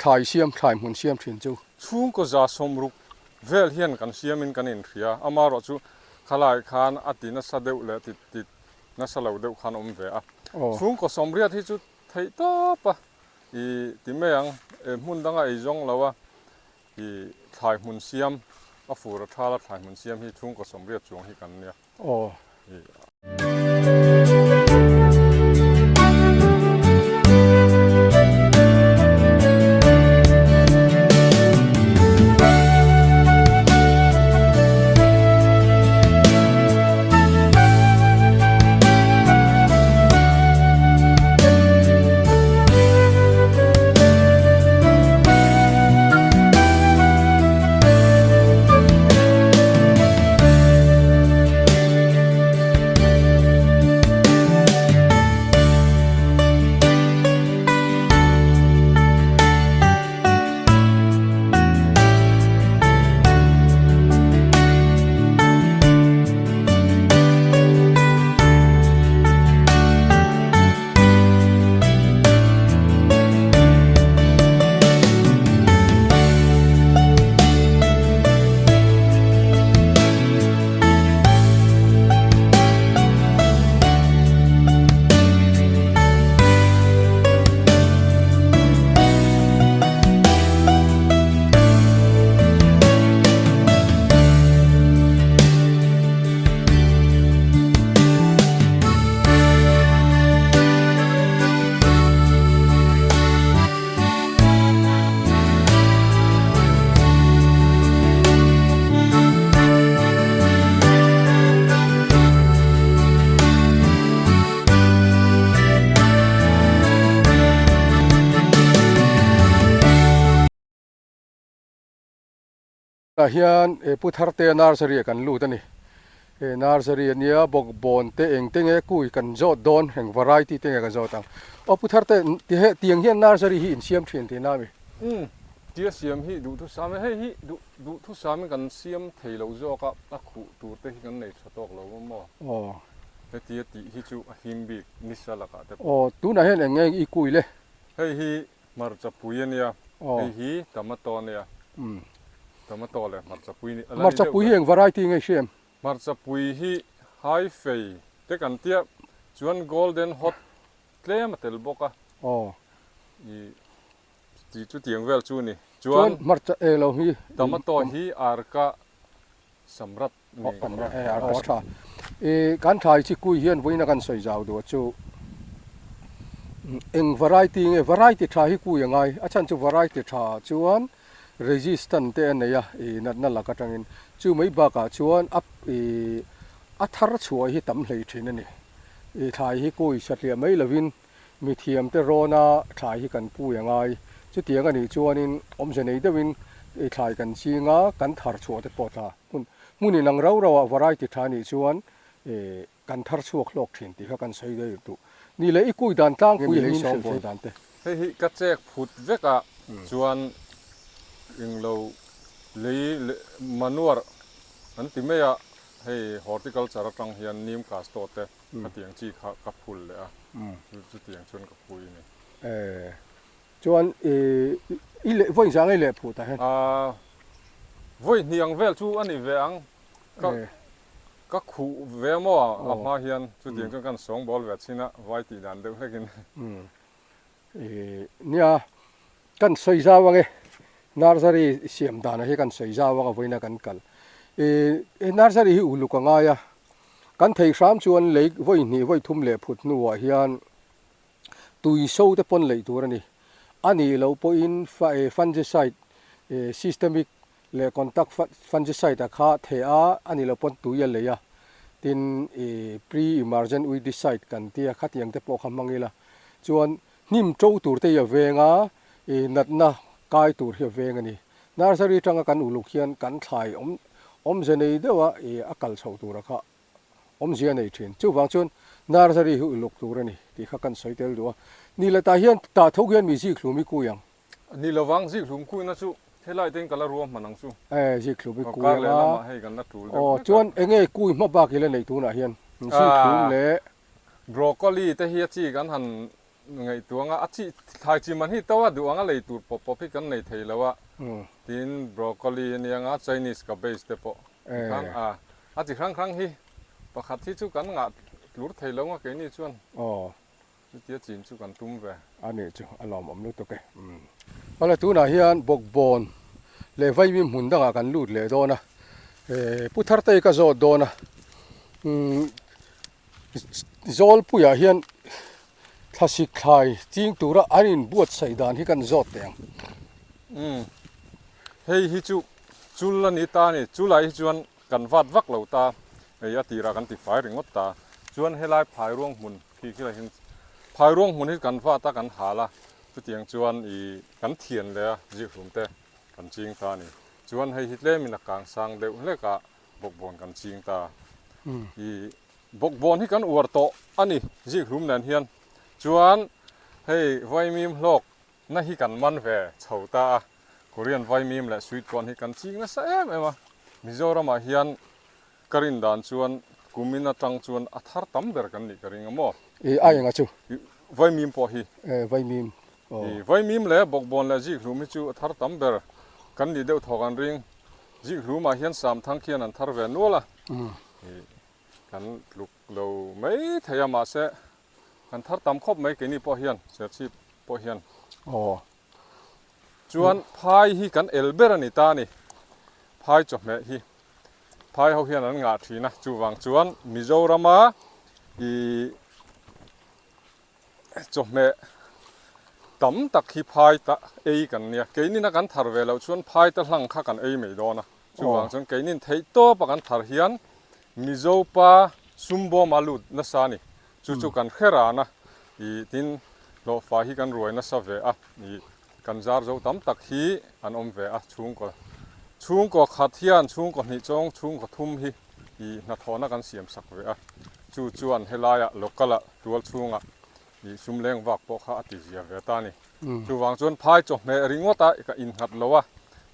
thlai siam, thlai hmun siam thin chu? Chhungkaw 160 vel hian kan siamin kan inhria, amaherawh chu khalai khan a ti nasa deuh leh ti ti nasa lo deuh khan awm ve a. Chhungkaw 80 hi chu theih tawp a i ti mai ang, hmun danga ei zawng lo a i thlai hmun siam a fur a thal a thlai hmun siam hi chhungkaw 80 chuang hi kan nia. Aw. Tah hian he Pu Thartea nursery ah kan lut a ni. He nursery a nia bawkbawn te eng te nge kui kan zawt dawn eng variety te nge kan zawt ang. Aw Pu Tharte ti he tiang hian nursery hi in siam thin tihna a mi? Umm tia siam hi duhthusam e hei hi duh duhthusam in kan siam thei lo zawk a a khuh tur te hi kan nei tha tawk lo a maw? Aw. Hetia tih hi chu a him bik nisa lakah te pawh. Aw tunah hian eng nge i kui le? Hei hi Hmarcha pui a nia, hei hi tomato a nia, tomato leh hmarcha pui a la ni deuh ber. Hmarcha pui hi eng variety nge hria em? Hmarcha pui hi high fei te kan tia, chuan golden hot tlem a tel bawk a, i tih chu tiang vel chu a ni. Chuan hmarcha eng lo hi? Tomato hi arka samrat. Aw tha. I kan thlai chi kui hian vawiin a kan sawi zau duh chu eng variety nge variety tha hi kui a ngai a chhan chu variety tha ah chuan resistant te a nei a i natna lak atangin chu mai bakah chuan a i a thar chhuah hi tam hlei thin a ni. I thlai hi kui satliah mai lovin Mithiam te rawna thlai hi kan pui a ngai. Chutiang a nih chuanin awmze nei deuhin i thlai kan ching a, kan thar chhuah te pawh tla hmun hmun inang rau rau ah variety tha nih chuan kan thar chhuak hlawk thin tih kha kan sawi daih duh. Ni leh i kui dan tlangpui hi min hrilh thei dan te. Hei hi ka chek phut vek a chuan englo lei manure an ti mai a, hei horticulture atang hian neem castor te Khatiang chi kha ka phul leh a, chu chutiang chuan ka phui a ni. E, chuan i i leh vawi zang i leh phuh ta hian? A, vawi hnih ang vel chu a ni ve ang. Ka ka khuh ve a maw a hma hian chutiang chuan kan sawngbawl ve chin a, vai tih dan deuh hlekin. E, nia, kan sawi zau ang e. Nursery siam danah hi kan sawi zau ang a vawiina kan kal. E, he nursery hi uluk a ngai a, kan thei hram chuan lei vawi hnih vawi thum leh phut hnuah hian tui so te pawn leih tur a ni. A nih loh pawhin fungicide, systemic leh contact fungicide a kha theh a, a nih loh pawn tui a lei a. Tin, pre-emergent weedicide kan tia khatiang te pawh kha hmang ila. Chuan hnim to tur te hi a veng a, i natna kai tur hi a veng a ni. Nursery atanga kan uluk hian kan thlai awm awmze nei deuh a i a kal chhoh tura kha awmzia a nei thin. Chuvang chuan nursery hi uluk tur a ni tih kha kan sawi tel duh a. Ni leh tah hian tah tho hian mi zikhlum i kui ang. Ni lovang zikhlum kuina chu helai te in ka la ruahman ang chu. E zikhlum i kui ang a. Lamah hei kan la tul deuh hlek a. Chuan enge kui hma bak i la neih tunah hian zikhlum leh. Broccoli te hi a chi kan han ngaihtuah anga a chi thlai chi man hi to a duh anga lei tur pawp pawp hi kan nei thei lo a. Tin broccoli a nia nga Chinese cabbage te pawh tikhan a a chi hrang hrang hi pakhat hi chu kan ngah tlur thei lo nga keini chuan chutia chin chu kan tum ve. A nih chu a lawmawm lutuk e. Awle tunah hian bawkbawn leh vaimim hmun dangah kan lut leh dawn a, Pu Thartei ka zawt dawn a, Zawlpuiah hian Thlasik thlai ching tura an inbuatsaih dan hi kan zawt teh ang. Umm hei hi chu chul a ni ta a ni, chulai hi chuan kan vat vak lo ta, hei a tirah kan ti fai ringawt ta, chuan helai phairuang hmun khi khilai hian phairuang hmun hi kan vat a kan hal a, chutiang chuan ih kan thian leh a zikhlum te kan ching ta a ni, chuan hei hi tlemin a kang sang deuh hlek a bawkbawn kan ching ta ih. Bawkbawn hi kan uar tawh a ni zikhlum nen hian. Chuan hei vaimim hlawk na hi kan man ve chho ta a, Korean vaimim leh sweet corn hi kan ching nasa em em a. Mizoramah hian ka rin dan chuan kumin atang chuan a thar tam ber kan nih ka ring a maw? I a enga chu? Vaimim pawh hi. E vaimim aw. I vaimim leh bawkbawn leh zikhlum hi chu a thar tam ber kan nih deuh thaw kan ring. Zikhlumah hian Samthang khian an thar ve nual a. I Kan tluk lo mai thei a mahse kan thar tam khawp mai keini pawh hian Serchhip pawh hian. Aw. Chuan phai hi kan el ber a ni ta a ni. Phai chawhmeh hi phai ho hian an ngah thin a chuvang chuan Mizorama i Chawhmeh tam tak hi phai ta ei kan nia. Keinin a kan thar ve loh chuan phai ta hlang kha kan ei mai dawn a. Chuvang chuan keinin theih tawp a kan thar hian Mizo pa sum bawm a lut nasa a ni. Chu chu kan hre ran a, ih tin hlawhfa hi kan ruai nasa ve a, ih kan zar zo tam tak hi an awm ve a chhungkaw chhungkaw khat hian chhungkaw hnih chawng chhungkaw thum hi ih hnathawhna kan siam sak ve a. Chu chuan helaiah local ah tual chhungah ih sum leng vak pawh kha a ti zia ve ta a ni. Chuvang chuan phai chawhmeh ringawt a ka innghat lo a,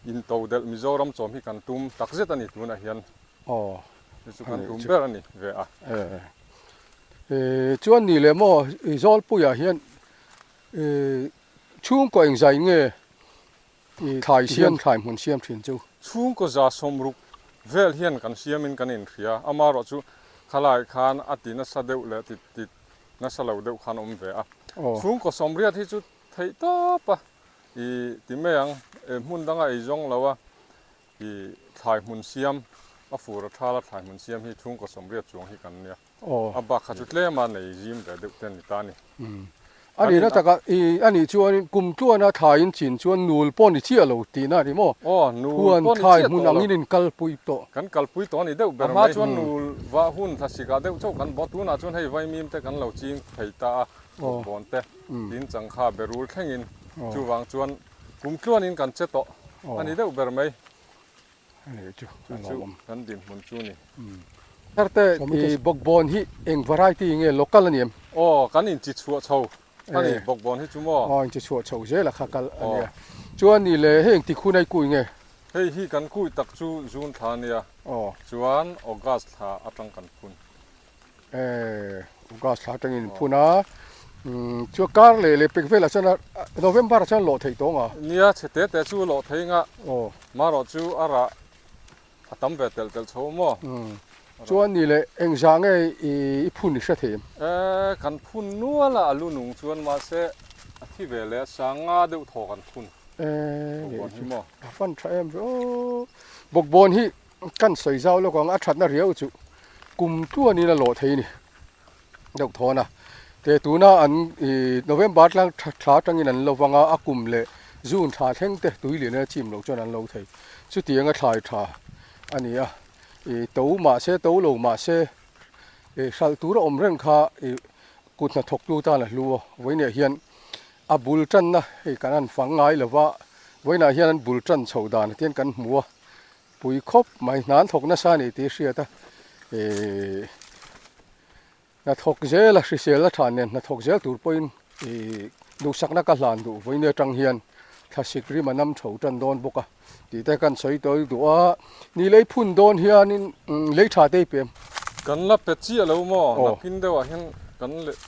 into delh Mizoram chawm hi kan tum takzet a ni tunah hian. Chu chu kan tum ber a ni ve a. Chuan ni leh maw Zawlpuiah hian chhungkaw engzai nge Thlai siam thlai hmun siam thin chu. Chhungkaw 160 vel hian kan siamin kan inhria. Amaherawh chu khalai khan a ti nasa deuh leh ti ti nasa lo deuh khan awm ve a. Chhungkaw 80 hi chu theih tawp a i ti mai ang. Hmun danga ei zawng lo a i thlai hmun siam a fur a thal a thlai hmun siam hi chhungkaw 80 chuang hi kan nia. A bak kha chu tlem a nei zim ve deuh te a ni ta a ni. A nihna takah i a nih chuanin kum tluana thlaiin chin chuan nul pawh ni chiah lo tihna a ni maw? Aw, nul pawh ni chiah tawh lo. Huan thlai hmun angin in kalpui tawh. Kan kalpui tawh a ni deuh ber mai. A hma chuan nul vah hun thlasik ah deuh chauh kan bawh. Tunah chuan hei vaimim te kan lo ching thei ta a, bawkbawn te, tin changkha berul thlengin. Chuvang chuan kum tluanin kan che tawh a ni deuh ber mai. Chu chu kan dinhmun chu ni. Tharte i bawkbawn hi eng variety nge local a ni em? Aw kan inchi chhuah chho a ni bawkbawn hi chu maw? Aw inchi chhuah chho zel a kha kal a nia. Chuan ni le hei engtik hun a i kui nge? Hei hi kan kui tak chu June thla a nia. Chuan August thla atang kan phun. Eh, August thla atangin in phun a, chuan kar leh leh pek velah chuan November ah chuan lawh theih tawng a. Nia, chhe te te chu lawh thei nga, marawh chu a rah a tam ve telh telh chho maw? Chuan ni leh engzah nge i phun i hre thei em? Eh, kan phun nual a, a lu nung chuan mahse a thi ve leh a, sanga deuh thaw kan phun. Eh, leh chu a fan tha em ve aw. Bawkbawn hi Kan sawi zau lawk ang, a thatna riau chu kum tluanin a lawh thei a ni deuh thawn a. Te tuna an ih November tlang thla atangin an lo vang a, a kum leh June thla thleng te tui lian a chim loh chuan an lo thei. Chutiang a thlai tha a ni a, ih to mahse to lo mahse ih hralh tur a awm reng kha ih kut hnathawktu tan a hlu a, vawiinah hian a bul tanna hei kan han fang ngai lo va, vawiinah hian an bul tan chhoh dan atian kan hmu a. Pui khawp mai hnan thawk nasa a ni tih hriat a, ihh hnathawk zel a hrisel a tha nen hnathawk zel tur pawhin ihh duhsakna ka hlan duh vawiin atang hian thlasik rim a nam tho tan dawn bawk a tih te kan sawi tawi duh a, ni lei phun dawn hianin lei tha te i pem. Kan la pe chiah lo maw? Nakin deuhah hian kan leh.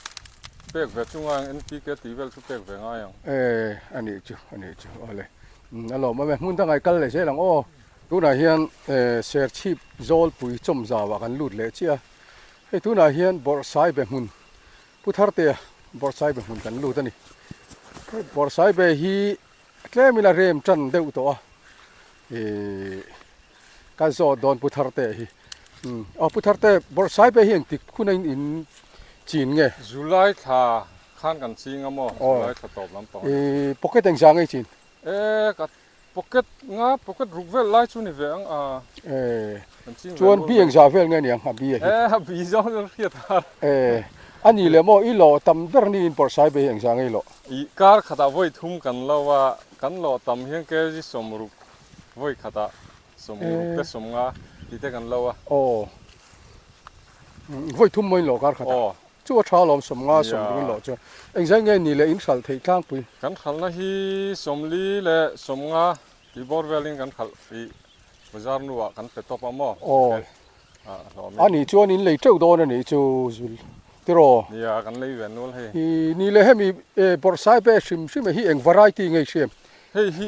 pek ve chu ngai ang NPK tih vel chu pek ve ngai ang. E a nih chu a nih chu awle a lawm awm e hmun dangah i kal leh zel ang aw. Tunah hian Serchhip Zawlpui chawmzauah kan lut leh chiah a, hei tunah hian Bawrhsaibe hmun Pu Thartea Bawrhsaibe hmun kan lut a ni. Hei Bawrhsaibe hi tlemin a rem tan deuh tawh a, ihh ka zawt dawn Pu Thartea hi. Umm aw Pu Tharte Bawrhsaibe hi engtik hun a in chin nge? July thla khan kan ching a maw? July thla tawp lampang a ni. Ihh pocket engzah nge i chin? E ka Pocket nga pocket ruk vel lai chu ni ve ang a. E chuan bi engzah vel nge niang a bi a hi. E a bi zawng chu hriat har. E a ni leh maw i lawh tam ber niin pawrhsai be hi engzah nge i lawh. I kar khatah vawi thum kan lo a, kan lawh tam hian kg 60 vawi khatah 60 te 50 tih te kan lo a. Aw vawi thum maw in lawh kar khatah. Aw. Chu a tha alawm 50 60 in lawh chuan engzai nge ni leh in hralh theih tlangpui. Kan hralhna hi 40 leh 50 tih bawr velin kan hralh ih bazar hnuah kan pe tawp a maw? Aw a nih chuan in lei teuh dawn a nih chu zul tiraw? Nia kan lei ve nual hei. Ih ni leh hemi bawrhsai pe hrim hrim hi eng variety nge i hriam? Hei hi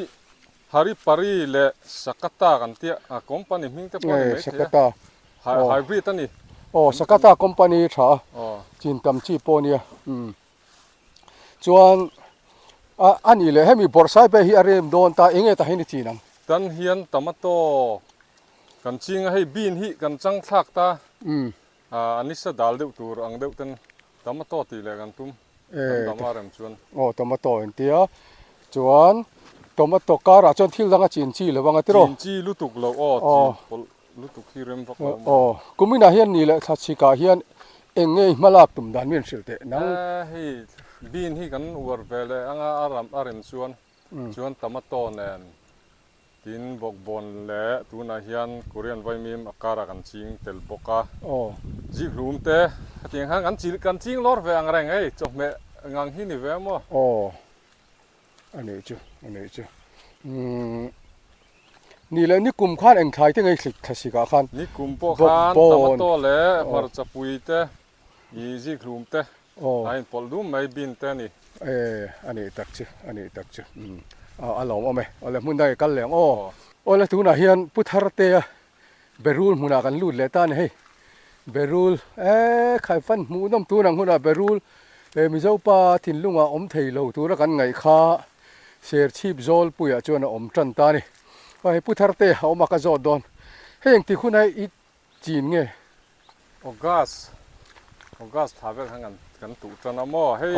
Haripari leh Sakata kan tia a company hming te pawh a ni mai thei a, hybrid a ni. Aw Sakata company tha a, chin tam chi pawh a nia. Chuan a nih leh hemi bawrhsaipe hi a rem dawn ta enge tah hian i chin ang? Tan hian tomato kan ching a, hei bean hi kan chang thlak ta. A nisa dal deuh tur ang deuh ten tomato tih leh kan tum kan dam a rem chuan. Aw tomato in tia chuan tomato karah chuan thil dang a chin chi lo ang a tiraw. Chin chi lutuk lo aw chin pawlh lutuk hi rem vak lo maw. Aw kuminah hian ni leh thla chhikah hian eng nge i hma lak tum dan min hrilh teh nang. Hei bean hi kan uar ve leh anga a ram a rem chuan chuan tomato nen Tin, bawkbawn leh tunah hian Korean vaimim a karah kan ching tel bawk a. Zikhlum te hetiang khan kan chil kan ching lawr ve ang reng hei chawhmeh ngang hi ni ve maw? Aw, a nih chu, a nih chu. Umm, ni leh nikum khan eng thlai te ngei thlik thlasik ah khan Nikum pawh khan tomato leh hmarcha pui te I zikhlum te a inpawlh dum mai bin te a ni. E, a nih tak chu, a nih tak chu. Umm, a lawmawm e. Awle hmun dang i kal leh ang aw. Awle tunah hian Pu Thartea Berul hmunah kan lut leh ta a ni hei. Berul, e khai fan hmuhnawm tun ang hunah Berul e Mizo pa thinlungah awm thei lo tura kan ngaih kha Serchhip Zawlpuiah chuan a awm tan ta a ni. Aw hei Pu Thartea a awm a ka zawt dawn. Hei engtik hunah i Chin nge? August, August thla vel khan kan kan tuh tan a maw? Hei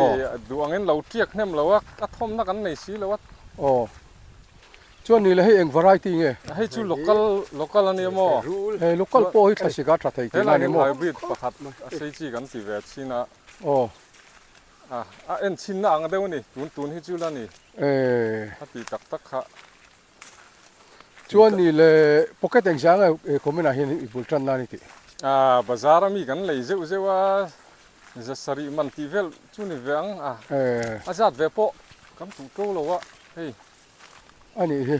duh angin lo tiak hnem lo a, a thawmna kan nei si lo a. Aw. Chuan ni le hei eng variety nge? Hei chu local, local a nia maw? Hei local pawh hi thlasik a tha thei tihna a ni maw? Helai hian hybrid pakhat a sei chi kan ti ve chin a. Aw. A, a en chhinna ang deuh a ni, tun tun hi chu la ni. A ti tak tak kha. Chuan ni le pocket engzah nge comment ah hian i bul tan nan i tih? Ah bazar a mi kan lei zeuh zeuh a, za sarih man tih vel chu ni ve ang a, a zat ve pawh kan tuh to lo a hei. A nih hi.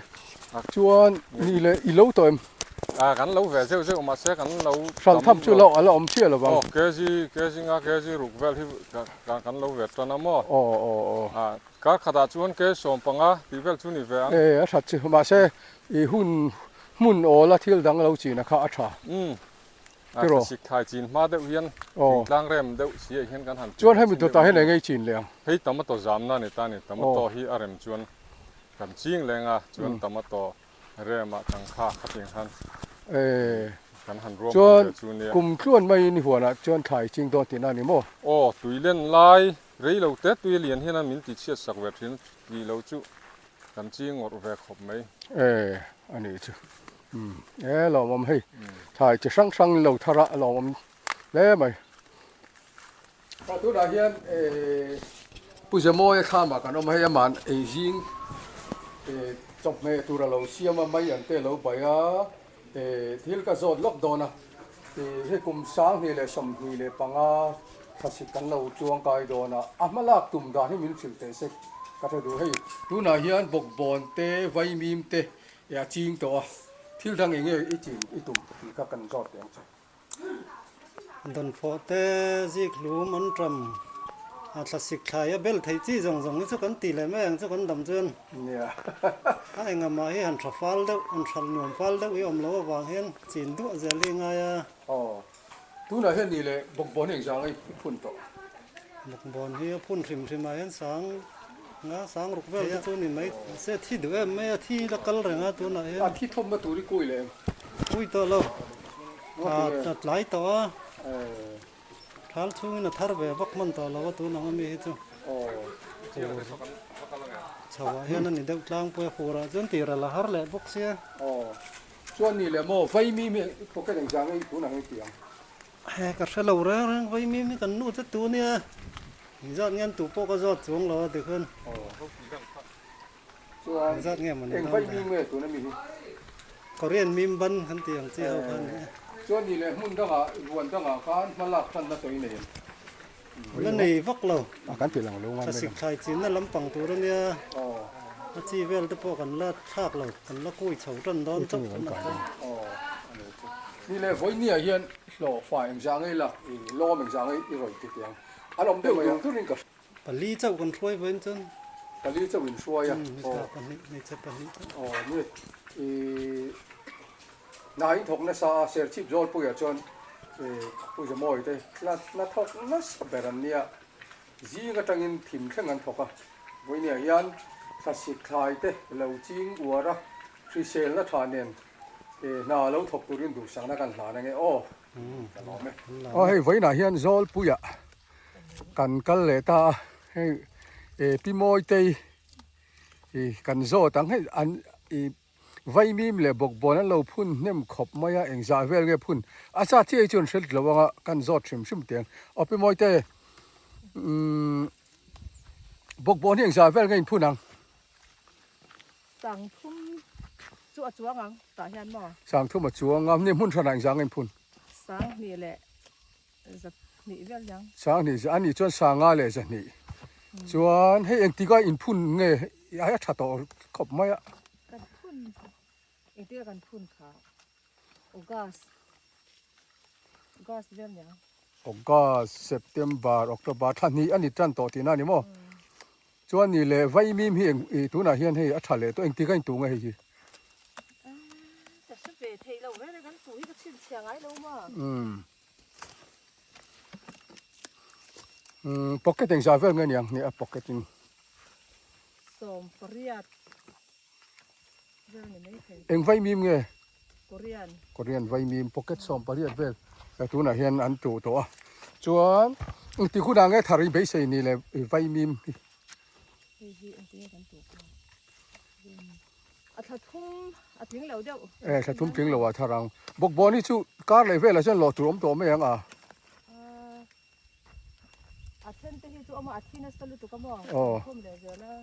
Chuan ni le i lo tawh em? Ah kan lo ve zeuh zeuh mahse kan lo tam lo. Hral tham chu a la awm chiah lo vang. Aw kg kg nga kg ruk vel hi kan lo ve tan a maw? Aw aw aw. Ah Kar khatah chuan ke 15 tih vel chu ni ve ang. E, a that chu. Mahse, i hun hmun awl a thil dang lo china kha a tha. Umm. A Tiraw? thlasik thlai chin hma deuh hian thingtlang rem deuh si ah hian kan han Chuan hemi dawtah hian eng ei chin leh ang? Hei tomato zamna a ni ta a ni. Tomato hi a rem chuan kan ching leng a, chuan tomato Rema tangkha khatin khan kan han ruam han ve chu nia. Chuan kum tluan maiin i huanah chuan thlai ching dawn tihna a ni maw? Aw, tui len lai rei lo te tui a lian hian a min ti chhiat sak ve thin tih lo chu kan ching ngawrh ve khawp mai. E, a nih chu. Umm, e lawmawm hei thlai chi hrang hrang lo thar a lawmawm hle mai. Tunah hian Pu Zemawia thlamah kan awm a, hei aman ei zing chawhmeh tur a lo siam a, mai an te a lo bai a, thil ka zawt lawk dawn a, hei kum 2025 thlasik kan lo chuang kai dawn a, a hma lak tum dan hi min hrilh teh se ka hre duh hei. Tunah hian bawkbawn te, vaimim te a ching tawh a, thil dang eng nge i chin i tum tih kha kan zawt teh ang che. Dawnfawh te zikhlum an ṭam A thlasik thlai a bel theih chi zawng zawng hi chu kan ti leh mai ang chu kan dam chuan. Nia. A engah hi han tha fal deuh, han hral nuam fal deuh hi awm loh avang hian chin duah zel hi ngai a. Aw. Tunah hian ni leh bawkbawn hi engzang i phun tawh? Bawkbawn hi a phun hrim hrim ah hian sang nga sang ruk vel te chu ni mai se thi duh em mai a, thi la kal reng a tunah hian. A thi thawmna tur i kui leh em? Kui tawh lo. A tlai tawh a. Thal chhungin a thar ve vak hman tawh lo a tun ang ami hi chu chho ah hian a ni deuh tlangpui a fur ah chuan tir a la har leh bawk sia. Aw chuan ni leh maw vaimim hi pocket engzah nge tun ang i ti ang? He ka hre lo reng reng vaimim hi kan nu che tu nia engzat nge an tu pawh ka zawt chuang lo a tikhan. Chuan Engzat nge maw ni eng dawn vai ve? mim nge tuna mi hi? Korean mim ban kan tih ang chi ho kha a ni e. Chuan ni leh hmun dangah, huan dangah khan hma lak tanna chawi nei em? La nei vak lo. A kan ti lang lo ngai mai Thlasik thlai chinna lampang tur a nia. Aw. A chi vel te pawh kan la thlak lo, kan la kui chho tan dawn chauh kan ang chuan. Aw, a nei chu. Ni leh vawinia hian hlawhfa engzah ngei lak i lawm engzah ngei i rawn ti teh ang. An awm deuh dur durin ka hria. Pali chauh kan hruai vawiin chuan. Pali chauh in hruai a. Mipa pahnih, hmeichhe pahnih chauh. Aw ni. I hna in thawk nasa a, Serchhip Zawlpuiah chuan i Pu Zamawi te hna hna thawk nasa ber an nia. Zing atangin thim thleng an thawk a. Vawiiniah hian thlasik thlai te lo ching uar a, hriselna tha nen i hna lo thawk turin duhsakna kan hlan ange aw. Ka lawm e. Aw hei vawiinah hian Zawlpuiah Kan kal leh ta a, hei eh Pi Mawitei ih kan zawt ang hei an ih vaimim leh bawkbawn an lo phun hnem khawp mai a, engzah vel nge phun a sa chiah hi chu an hre lo ang a, kan zawt hrim hrim teh ang. Aw Pi Mawite umm bawkbawn hi engzah vel nge in phun ang? Sangthum chu a chuang ang tah hian maw? Sangthum a chuang a, ni hmun hranah engzah nge in phun? Sanghnih leh Zahnih vel niang. Sanghnih a nih chuan sanga leh zahnih. Chuan hei engtik a inphun nge a tha tawh khawp mai a. Kan phun engtik a kan phun kha August August vel niang. August, September, October thla hnih a ni tan tawh tihna a ni maw? Chuan ni leh vaimim hi eng ih tunah hian hei a tha leh tawh engtik a intuh nge hei hi? Ka hre ve thei lo reng reng kan tuh hi ka chhinchhiah ngai lo maw? Umm umm pocket engzah vel nge niang nia pocket in. 18 vel ni mai thei. Eng vaimim nge? Korean. Korean vaimim pocket 18 vel tunah hian an tuh tawh a. Chuan engtik hunah nge thar i beisei ni le vaimim hi? Hei hi engtik nge kan tuh kha? A thla thum a tling lo deuh. E thla thum tling lo ah thar ang. Bawkbawn hi chu kar leh velah chuan lawh tur awm tawh mai ang a. A then te hi chu awm a, a thi nasa lutuk a maw? Aw. Khum leh zel a.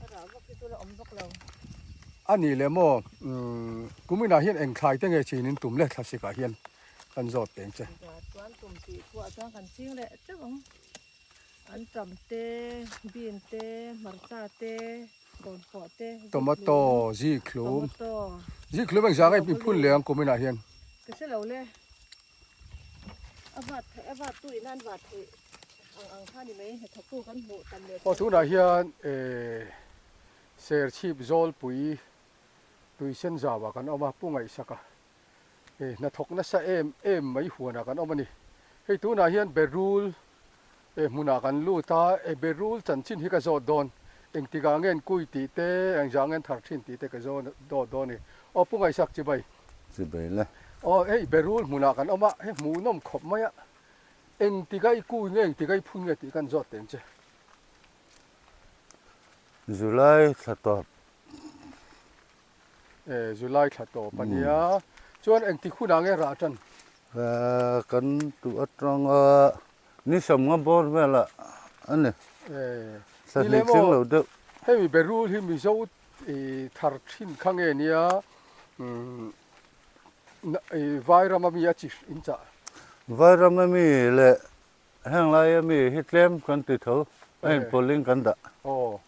A rah vak hi chu la awm vak lo. A nih leh maw, kuminah hian eng thlai te nge chin in tum le thlasik ah hian kan zawt teng che. Chuan tum tih thuah chuan kan ching leh teuh ang. An tam te, bean te, hmarcha te, dawnfawh te, zikhlum. Tomato, zikhlum. Tomato. Zikhlum engzah nge in phun leh ang kuminah hian? Ka hre lo le. A vat theih a vat tu in an vat theih ang ang kha ni mai hnathawk tu kan hmuh tam leh Aw tunah hian eh Serchhip Zawlpui Tuisen zauah kan awm a, Pu Ngaihsaka eh hnathawk nasa em em mai huanah kan awm a ni. Hei tunah hian Berul eh hmunah kan lut a, eh Berul chanchin hi ka zawt dawn, engtikah nge an kui tih te, engzah nge an thar thin tih te ka zawt dawn a ni. Aw Pu Ngaihsak Chibai. Chibai le. Aw hei Berul hmunah kan awm a, hei hmuhnawm khawp mai a, engtikah i kui nge engtikah i phun nge tih kan zawt teng che. July thla tawp. E July thla tawp a nia. Chuan engtik hunah nge rah tan? Kan tuh atanga ni sawmnga bawr velah a ni. E Thla hnih tling lo deuh. Hemi berul hi Mizo thar thin kha nge nia Vairam ami a chi in chah? Vairam ami leh Heng laia mi hi tlem kan ti tho, a inpawlhin kan dah. Aw,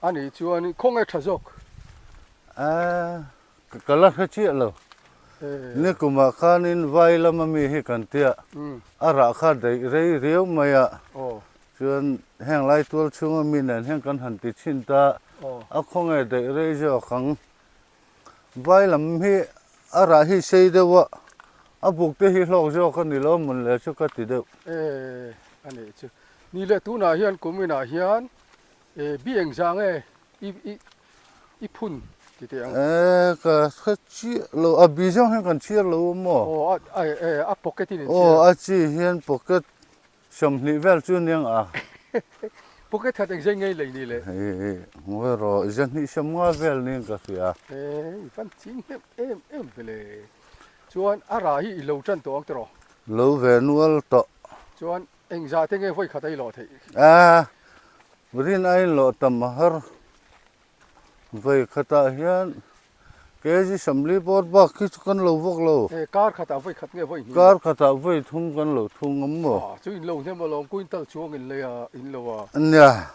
a nih chuan khawnge tha zawk? A, ka la hre chiah lo. Ni kumah khanin vai lama mi hi kan tia, a rah kha daih rei riau mai a. Chuan heng lai tual chhunga mi nen hian kan han ti chhin ta, a khawnge daih rei zawk ang. Vai lam hi a rah hi sei deuh a, a buk te hi hlawk zawk a ni lo mawn le chu ka ti deuh. E, a nih chu. Ni leh tunah hian kum inah hian e bi eng zah nge i i i phun ti teh ang. E, ka hre chiah lo, a bi zawng hian kan chhiar lo a maw? Aw, a e a pocket in in chhiar. Aw, a chi hian pocket 20 vel chu aniang a. Pocket khat engzei ngei lei ni le? Hei ngawi rawh, zahnih 50 vel niin ka hria. Hei i van ching hnem em em ve le. Chuan a rah hi i lo tan tawh ang tiraw? Lo ve nual tawh. Chuan engzah te nge vawi khat a i lawh theih? A, rin aiin lawh tam a har. Vawi khatah hian kg 40 bawr bak khi chu kan lo vawk lo. E, kar khatah vawi khat nge vawi hnih? Kar khatah vawi thum kan lo thung ngam maw? A, chu in lo hnem alawm, quintal chuang in lei a, in lo a. Nia,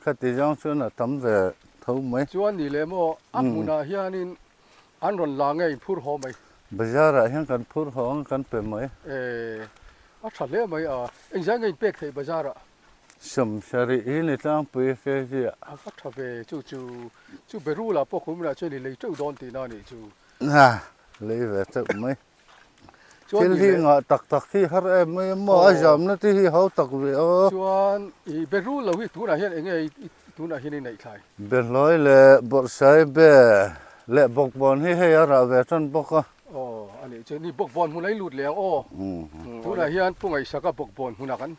khati zawng chuan a tam ve tho mai. Chuan ni leh maw, a hmunah hianin an rawn la nge in phur haw mai? Bazar-ah hian kan phur haw ang kan pe mai. E, a tha hle mai a, engzai nge in pek theih bazar-ah? 70 hi ni tlangpui kg ah. A va tha ve, chu chu chu Berula pawh kum inah chuan i lei teuh dawn tihna a nih chu. Ha, lei ve teuh mai. Thil hi ngah tak tak hi har em mai a maw, a zamna te hi hau tak ve aw. Chuan i Berul lo hi tunah hian enge i tunah hian i neih thlai? Behlawi leh Bawrhsai be leh Bawkbawn hi hei a rah ve tan bawk a. Aw, a nih chu, ni Bawkbawn hmun a i lut leh ang aw. Tunah hian Pu Ngaihsaka Bawkbawn hmunah kan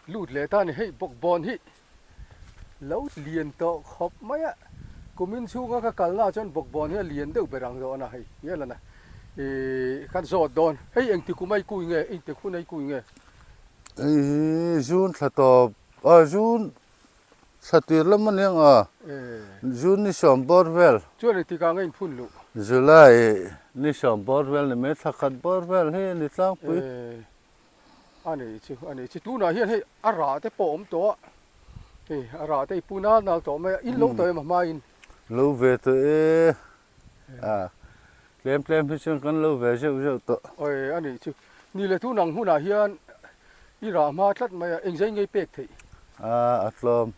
Lut leh ta ni hei bawkbawn hi lo lian tawh khawp mai a, kumin chhunga ka kalna ah chuan bawkbawn hi a lian deuh ber ang zawh a na hei hial a na ih kan zawt dawn hei engti kum a i kui nge engti hun a i kui nge? Hei hi June thla tawp ah June thla tir lam a nia ang a June ni 10 bawr vel. Chuan engti kah nge in phun luh? July ni 10 bawr vel ni mai thla khat bawr vel hi a ni tlangpui. A nei chu a nei chu tunah hian hei a rah te pawh a awm tawh a, hei a rah te i pu nal nal tawh mai a, in lo tawh em a hmain? Lo ve tawh e, a tlem tlem hi chuan kan lo ve zeuh zeuh tawh. Awi a nih chu, ni leh tun ang hunah hian i rah hma tlat mai a, engzai ngei pek theih? A a tlawm,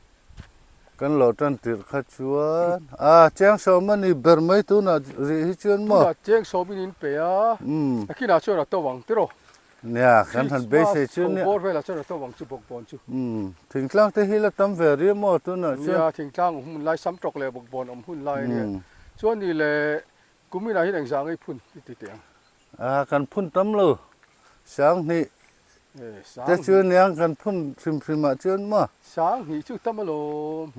kan lo tan tirh kha chuan a cheng 10 a ni ber mai tunah rih hi chuan maw? Tunah cheng 10 in in pe a, nakinah chuan a to ang tiraw? Nia, kan han beisei chu nia. Christmas bawr velah chuan a to ang chu bawkbawn chu. Umm, thingtlang te hi la tam ve riau maw tunah chuan. Nia, thingtlang awm hun lai, sam tawk leh bawkbawn awm hun lai a nia. Chuan ni le, kum inah hian engzah ngei phun i ti teh ang? A, kan phun tam lo. 2000 te chu nia kan phun hrim hrim ah chuan maw. 2000 chu tam alawm.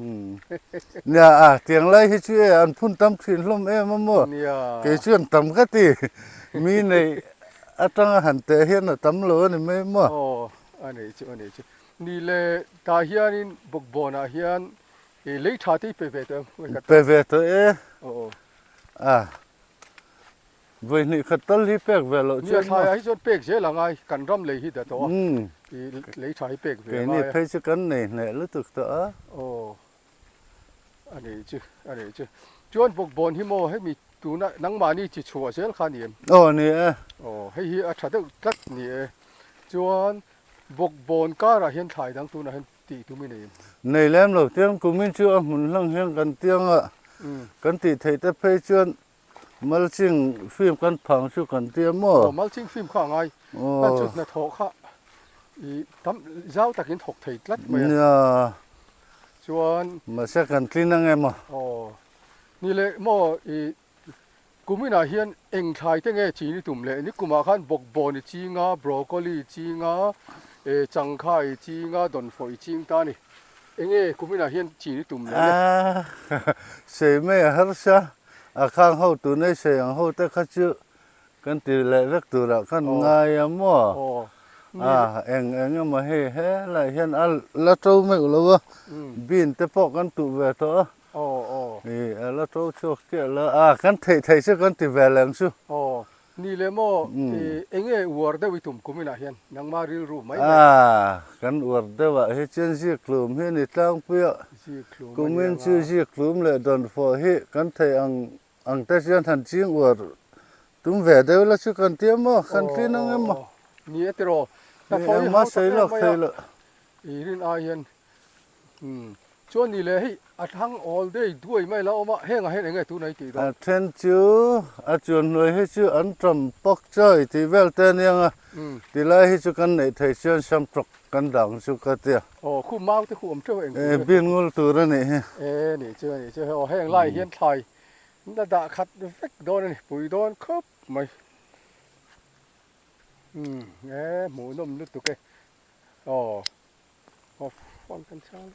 Nia, a, tiang lai hi chu e an phun tam thin hlawm em a maw? Nia. Kei chuan tam ka ti. Mi nei atanga han teh hian a tam lo a ni mai maw? Aw, a nei chu, a nei chu. Ni le, tah hianin Bawkbawnah hian i lei tha te i pe ve tawh em? Pe ve tawh e. Aw. A. Vawi hnih khat tal hi pek ve loh chuan maw? Nia thlaiah hi chuan pek zel a ngai, kan ram lei hi da tawh a, i lei tha hi pek ve a ngai a. Keini phei chu kan nei hneh lutuk tawh a. Aw, a nei chu, a nei chu. Chuan bawkbawn hi maw hemi tuna nangmahni chi chhuah zel kha a ni em? Aw ni e. Aw, hei hi a tha deuh tlat ni e. Chuan bawkbawn karah hian thlai dang tunah hian tih tum i nei em? Nei lem lo, tiang kumin chu a hmun hlang hian kan tiang a, kan tih theih te phei chuan Mulching film kan phang chu kan tia maw? Aw, mulching film kha a ngai. Kan chu hnathawh kha i tam zau takin thawk thei tlat mai a. Nia. Chuan. Mahse kan tlin ang em aw? Aw. Ni leh maw i kum inah hian eng thlai te nge chin i tum leh? Ni kumah khan bawkbawn i ching a, broccoli i ching a, e changkha i ching a, dawnfawh i ching ta a ni. Enge kum inah hian chin i tum leh le? A, sei mai a harsa. A khang ho tunei sei ang ho te kha chu kan ti leh vek turah khan ngai a maw? A, eng eng emaw hei helaiah hian a la to meuh lo a, bean te pawh kan tuh ve tawh a, ih a la to chhuak chiah lo a, kan theih theih chu kan ti ve leng chu. Ni le maw, enge uar deuh i tum kum inah hian nangma rilru mai mai. A, kan uar deuh ah hi chuan zikhlum hi a ni tlangpui a, kumin chu zikhlum leh dawnfawh hi kan theih ang ang te chuan han ching uar tum ve deuh la chu kan tia maw, kan tlin ang em maw? Ni e tiraw, hnathawh i hau tak em mai a. I rin ai hian umm chuan ni leh hei a thlang awl dei duai mai la awm a, hengah hian enge tunah i tih dawn? A then chu a chuan hnuai hi chu an tam pak chawi tih vel te aniang a, tilai hi chu kan neih thei chuan sam tawk kan dang chu ka tia. Aw khu mau te khu awm teuh a eng tur nge? Bin ngul tur a nih hi. E nih chu a nih chu hei aw heng lai hian thlai la dah khat vek dawn a ni, pui dawn khawp mai. Umm e hmuhnawm lutuk e. Aw aw phone kan chhang.